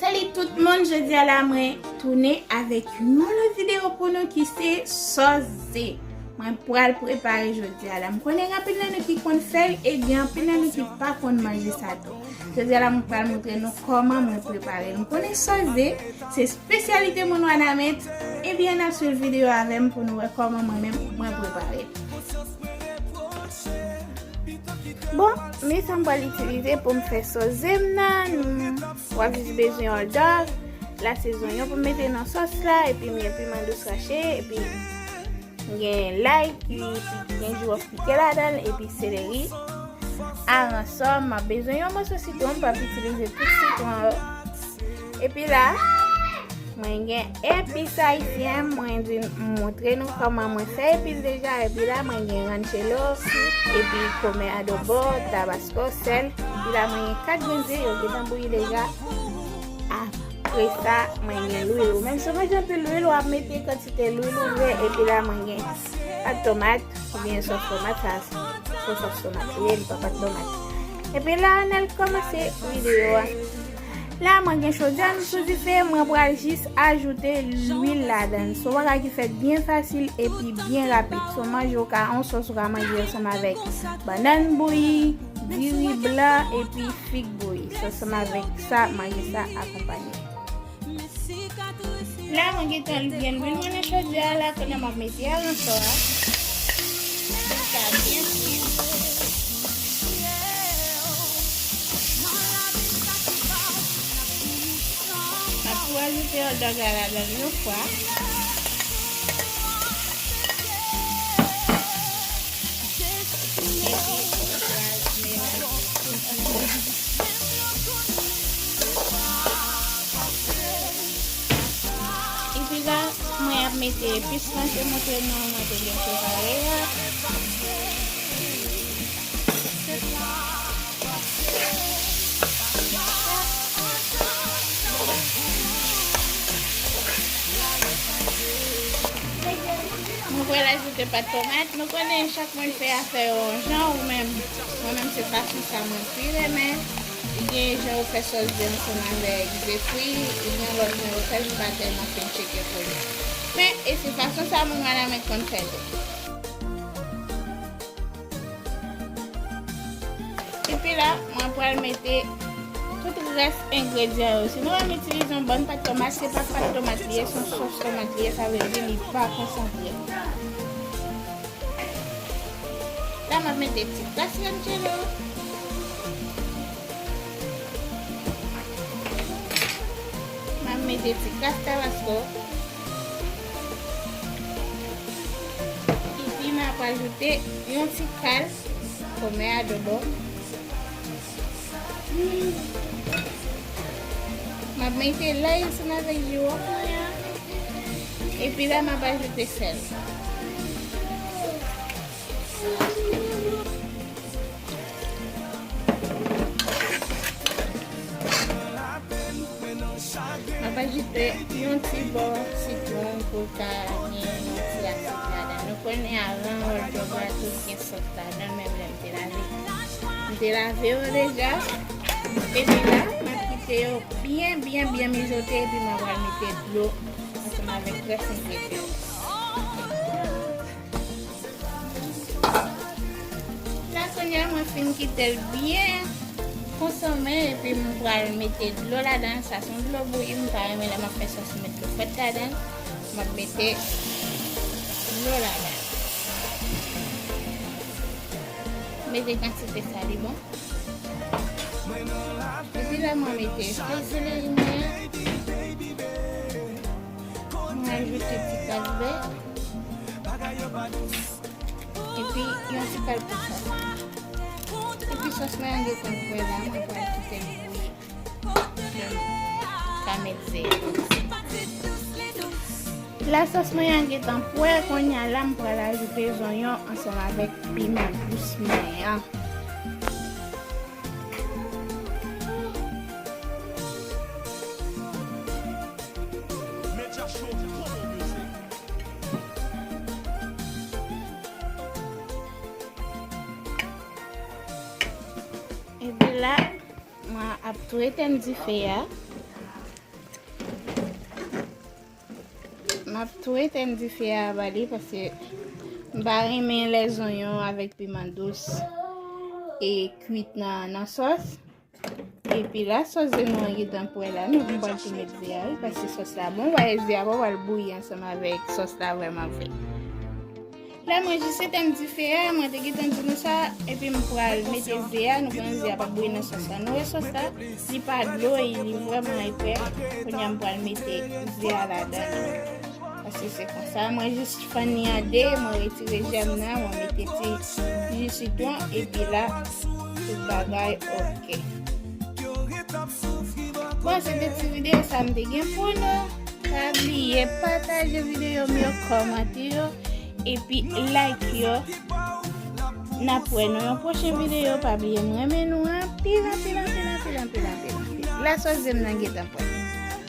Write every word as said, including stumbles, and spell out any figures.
Salut tout moun, jodi a la mwen tounen avèk yon lòt videyo pou nou ki se sòs ze. Mwen pral prepare jodi a la. M konnen gen anpil nan nou ki konn fè l e gen anpil nan nou ki pa konn manje sa tou. Jodi a la mwen pral montre nou kòman mwen prepare l. M konnen sòs ze se espesyalite moun Wanament. Ebyen n ap swiv videyo avè m pou nou wè kòman mwen menm mwen prepare l. Bon, men sa m pral itilize pou m fè sòs ze m nan, nou, w ap jis bezwen hors d'oeuvre, la se zonyon pou m mete nan sòs la, epi m gen piman dous rache, epi m gen lay ki gen jiwòf pike ladan l, epi seleri, aransòm, m ap bezwen yon moso sitwon, m p ap itilize tout sitwon yo. Epi la, mwen gen epis ayisyen, mwen di m montre nou kòman mwen fè epis deja. Epi la, mwen gen ranchelo, epi kòmè adobo, tabasko, sèl. Epi la, mwen gen kat grenn ze, yo gentan bouyi deja. Apre sa, mwen gen lwil. Ou menm, si w manje anpil lwil, w ap mete kantite lwil ou vle. Epi la, mwen gen pat tomat, oubyen sòs tomat, sa, se sòs tomat li ye, li pa pat tomat. Epi la, ann al kòmanse videyo a. La, mwen gen chodyè m sou dife, mwen pral jis ajoute lwil ladan l. Se yon bagay ki fèt byen fasil epi byen rapid. Se yon manje ou ka, yon sòs ou ka manje ansanm avèk bannann bouyi, diri blan epi fig bouyi. Se ansanm avèk sa, manje sa akonpanye. La, mwen gentan gen lwil mwen nan chodyè a la, kounye a m ap mete aransò a. Pou l ka byen fri. M ap tou ajoute hot dog la ladan l yon fwa. Epi, mwen pral melaye tout ansanm. Epi la, mwen ap mete epis lan ke montre nou mwen te gen prepare a. Mwen pral ajoute pat tomat. Nou konnen chak moun fè afè yo yon jan, ou menm. Mwen menm se fason sa mwen pi renmen. Li gen jan yo fè sòs ze ansanm avèk ze fri, li gen lòt jan yo fè l, m pa tèlman fin tcheke pou li. Men, e se fason sa moun Wanament konn fè tou. Epi la, mwen pral mete tout rès engredyan yo. Si nou renmen itilize yon bann pat tomat, se pa pat tomat li ye, se yon sòs tomat li ye, sa vle di li pa konsantre. La, m ap mete ti kras ranchelo. M ap mete ti kras tabasko. Epi, m ap ajoute yon ti kal kòmè adobo. M ap mete lay ansanm avèk jiwòf mwen an. Epi la, m ap ajoute sèl. M ap ajoute yon ti bò sitwon pou l ka gen yon ti asid ladan l. Nou konnen avan, hot dog la tout gen sòs ladan l, menm lè m te lave. M te lave yo deja. Epi la, m ap kite yo byen, byen, byen mijote, epi mwen pral mete dlo ansanm avèk rès engredyan. La, kounye a, mwen fin kite l byen konsome, epi m pral mete dlo ladan l. Sa se yon dlo bouyi, m pa renmen lè m ap fè sòs, m met dlo frèt ladan l. M ap mete dlo ladan l. Mete kantite sa li bon. Epi la, mwen mete fèy seleri mwen an. Mwen ajoute ti kras bè. Epi, yon ti kal pou sòs. Epi, sòs mwen an gentan pwè la, mwen pral kite l bouyi. Ka met ze. La sòs mwen an gentan pwè, kounye a la m pral ajoute zonyon ansanm avèk piman dous mwen an. Epi la, mwen ap tou etèn dife a. M ap tou etenn dife a ba li paske m pa renmen lè zonyon avèk piman dous e kwit nan, nan sòs. Epi la, sòs ze nou an gentan prè la, nou pral tou met ze a, wi, paske sòs la bon, w wè ze a pa pral bouyi ansanm avèk sòs la vrèman vre. La, mwen jis etenn dife a, mwen te gentan di nou sa, epi m pral mete ze a, nou konnen ze a p ap bouyi nan sòs la. Nou wè sòs la, li pa dlo, li vrèman epè. Kounye a m pral mete ze a ladan. Paske se konsa, mwen jis fann li an de, mwen retire jèm nan, mwen mete ti ji sitwon, epi la, tout bagay oke. Bon, se te ti videyo sa m te gen pou nou. Pa bliye pataje videyo m yo, kòmante yo, epi like yo. N ap wè nan yon pwochen videyo. Pa bliye m renmen nou anpil, anpil, anpil, anpil, anpil, anpil, anpil. La sòs ze m nan gentan prè.